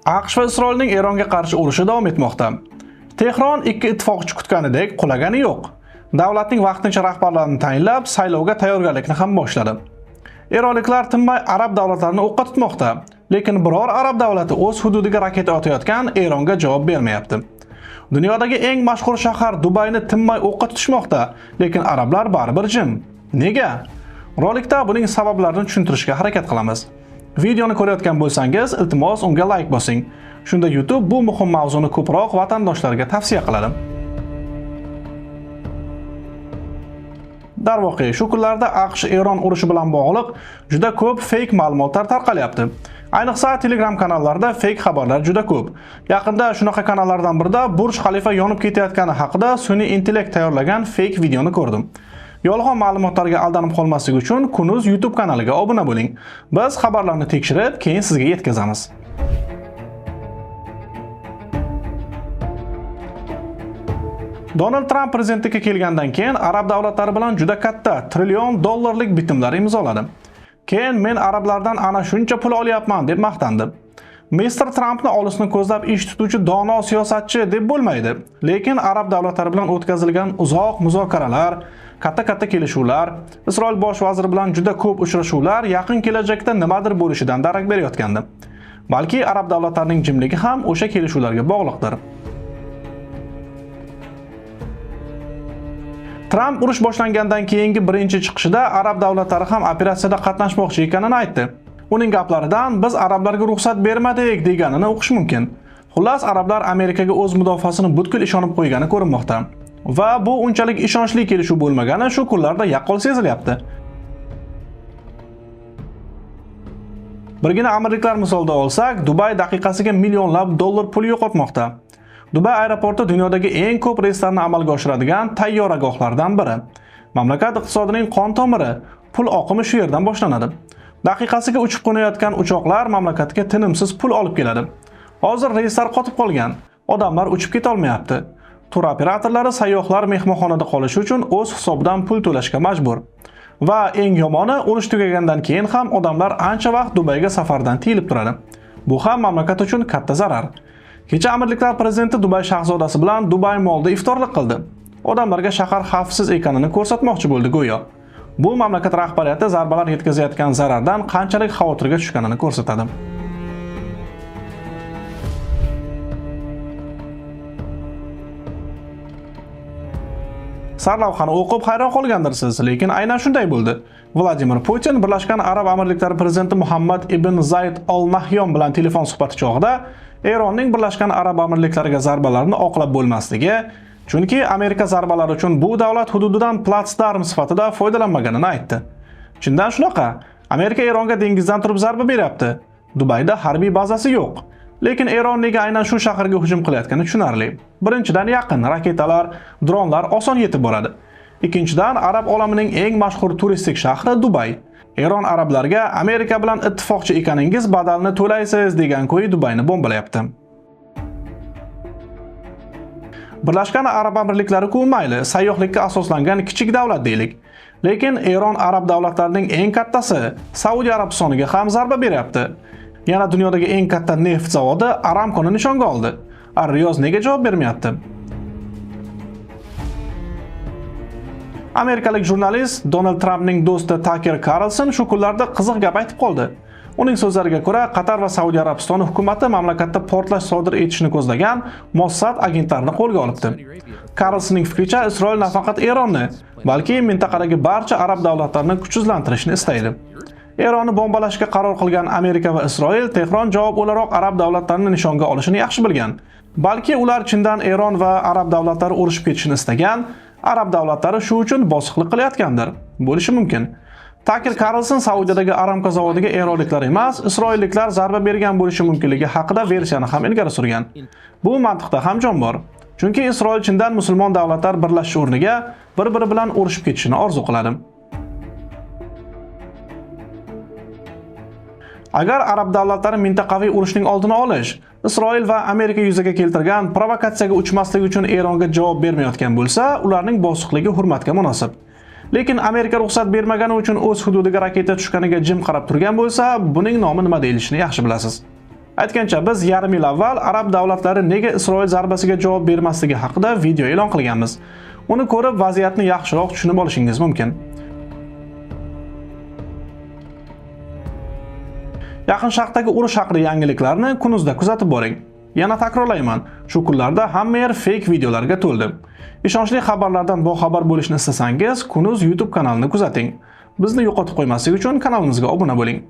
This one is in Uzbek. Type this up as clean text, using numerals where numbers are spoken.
AQSh va Isroilning Eronga qarshi urushi davom etmoqda. Tehron ikki ittifoqchi kutganidek qulagani yo'q. Davlatning vaqtincha rahbarlarini tayinlab, saylovga tayyorgarlikni ham boshladi. Eronliklar tinmay arab davlatlarini o'qqa tutmoqda, lekin biror arab davlati o'z hududiga raketa otayotgan Eronga javob bermayapti. Dunyodagi eng mashhur shahar Dubayni tinmay o'qqa tutishmoqda, lekin arablar baribir jim. Nega? Rolikda buning sabablarini tushuntirishga harakat qilamiz. Videoni ko'rayotgan bo'lsangiz, iltimos unga like bosing. Shunda YouTube bu muhim mavzuni ko'proq vatandoshlarga tavsiya qiladi. Darvoqe, shu kunlarda AQSh-Eron urushi bilan bog'liq juda ko'p fake ma'lumotlar tarqalyapti. Ayniqsa Telegram kanallarida fake xabarlar juda ko'p. Yaqinda shunaqa kanallardan birida Burj Xalifa yonib ketayotgani haqida sun'iy intellekt tayyorlagan fake videoni ko'rdim. Yolg'on ma'lumotlarga aldanib qolmaslik uchun Kunuz YouTube kanaliga obuna bo'ling. Biz xabarlarni tekshirib, keyin sizga yetkazamiz. Donald Tramp prezidentlikka kelgandan keyin arab davlatlari bilan juda katta trillion dollarlik bitimlar imzoladi. Keyin men arablardan ana shuncha pul olyapman deb maqtandi. Mr. Trampni olisni ko'zlab ish tutuvchi dono siyosatchi deb bo'lmaydi. Lekin arab davlatlari bilan o'tkazilgan uzoq muzokaralar, katta-katta kelishuvlar, Isroil bosh vaziri bilan juda ko'p uchrashuvlar yaqin kelajakda nimadir bo'lishidan darak berayotgandi. Balki arab davlatlarining jimligi ham o'sha kelishuvlarga bog'liqdir. Tramp urush boshlangandan keyingi birinchi chiqishida arab davlatlari ham operatsiyada qatnashmoqchi ekanini aytdi. Uning gaplaridan biz arablarga ruxsat bermadik deganini o'qish mumkin. Xullas, arablar Amerikaga o'z mudofaasini butkul ishonib qo'ygani ko'rinmoqda. Va bu unchalik ishonchli kelishuv bo'lmagani shu kunlarda yaqqol sezilyapti. Birgina Amirliklar misolida olsak, Dubay daqiqasiga millionlab dollar pul yo'qotmoqda. Dubay aeroporti dunyodagi eng ko'p reyslarni amalga oshiradigan tayyoragohlardan biri. Mamlakat iqtisodining qon tomiri, pul oqimi shu yerdan boshlanadi. Daqiqasiga uchib qo'nayotgan uchoqlar mamlakatga tinimsiz pul olib keladi. Hozir reyslar qotib qolgan, odamlar uchib keta olmayapti. Tur operatorlari sayyohlar mehmonxonada qolishi uchun o'z hisobidan pul to'lashga majbur. Va eng yomoni, urush tugagandan keyin ham odamlar ancha vaqt Dubayga safardan tiyilib turadi. Bu ham mamlakat uchun katta zarar. Kecha Amirliklar prezidenti Dubay shahzodasi bilan Dubay Mallda iftorlik qildi. Odamlarga shahar xavfsiz ekanini ko'rsatmoqchi bo'ldi go'yo. Bu mamlakat rahbariyati zarbalar yetkazayotgan zarardan qanchalik xavotirga tushganini ko'rsatadi. Sarlavhani o'qib hayron qolgandirsiz, lekin aynan shunday bo'ldi. Vladimir Putin Birlashgan Arab Amirliklari prezidenti Muhammad ibn Zayd Ol Nahyon bilan telefon suhbati chog'ida Eronning Birlashgan Arab Amirliklariga zarbalarini oqlab bo'lmasligi, chunki Amerika zarbalari uchun bu davlat hududidan platsdarm sifatida foydalanmaganini aytdi. Chindan shunaqa, Amerika Eronga dengizdan turib zarba beryapti. Dubayda harbiy bazasi yo'q. Lekin Eron nega aynan shu shaharga hujum qilayotgani tushunarli. Birinchidan, yaqin raketalar, dronlar oson yetib boradi. Ikkinchidan, arab olamining eng mashhur turistik shahri Dubay. Eron arablarga Amerika bilan ittifoqchi ekaningiz badalni to'laysiz degan ko'yi Dubayni bombalayapti. Birlashgan Arab Amirliklari-ku mayli, sayyohlikka asoslangan kichik davlat deylik. Lekin Eron arab davlatlarining eng kattasi Saudiya Arabistoniga ham zarba beryapti. Yana dunyodagi eng katta neft zavodi Aramco'ni nishonga oldi. Ar-Riyoz nega javob bermayapti? Amerikalik jurnalist Donald Trampning do'sti Tucker Carlson shu kunlarda qiziq gap aytib qoldi. Uning so'zlariga ko'ra, Qatar va Saudiya Arabistoni hukumati mamlakatda portlash sodir etishni ko'zlagan Mossad agentlarini qo'lga olibdi. Carlsonning fikricha, Isroil nafaqat Eronni, balki mintaqadagi barcha arab davlatlarini kuchsizlantirishni istaydi. Eronni bombalashga qaror qilgan Amerika va Isroil Tehron javob o'laroq arab davlatlarini nishonga olishini yaxshi bilgan. Balki ular chindan Eron va arab davlatlari urushib ketishini istagan, arab davlatlari shu uchun bosiqlik qilayotgandir. Bo'lishi mumkin. Tucker Carlson Saudiyadagi Aramco zavodiga eronliklar emas, isroilliklar zarba bergan bo'lishi mumkinligi haqida versiyani ham ilgari surgan. Bu mantiqda ham jon bor. Chunki Isroil chindan musulmon davlatlar birlashish o'rniga bir-biri bilan urushib ketishini orzu qiladi. Agar arab davlatlari mintaqaviy urushning oldini olish, Isroil va Amerika yuzaga keltirgan provokatsiyaga uchmaslik uchun Eronga javob bermayotgan bo'lsa, ularning bosiqligi hurmatga munosib. Lekin Amerika ruxsat bermagani uchun o'z hududiga raketa tushganiga jim qarab turgan bo'lsa, buning nomi nima deyilishini yaxshi bilasiz. Aytgancha, biz yarim yil avval arab davlatlari nega Isroil zarbasiga javob bermasligi haqida video e'lon qilganmiz. Uni ko'rib vaziyatni yaxshiroq tushunib olishingiz mumkin. Yaqin Sharqdagi urush haqida yangiliklarni Kunuzda kuzatib boring. Yana takrorlayman, shu kunlarda hamma yer fake videolarga to'ldi. Ishonchli xabarlardan boxabar bo'lishni istasangiz, Kunuz YouTube kanalini kuzating. Bizni yo'qotib qo'ymaslik uchun kanalimizga obuna bo'ling.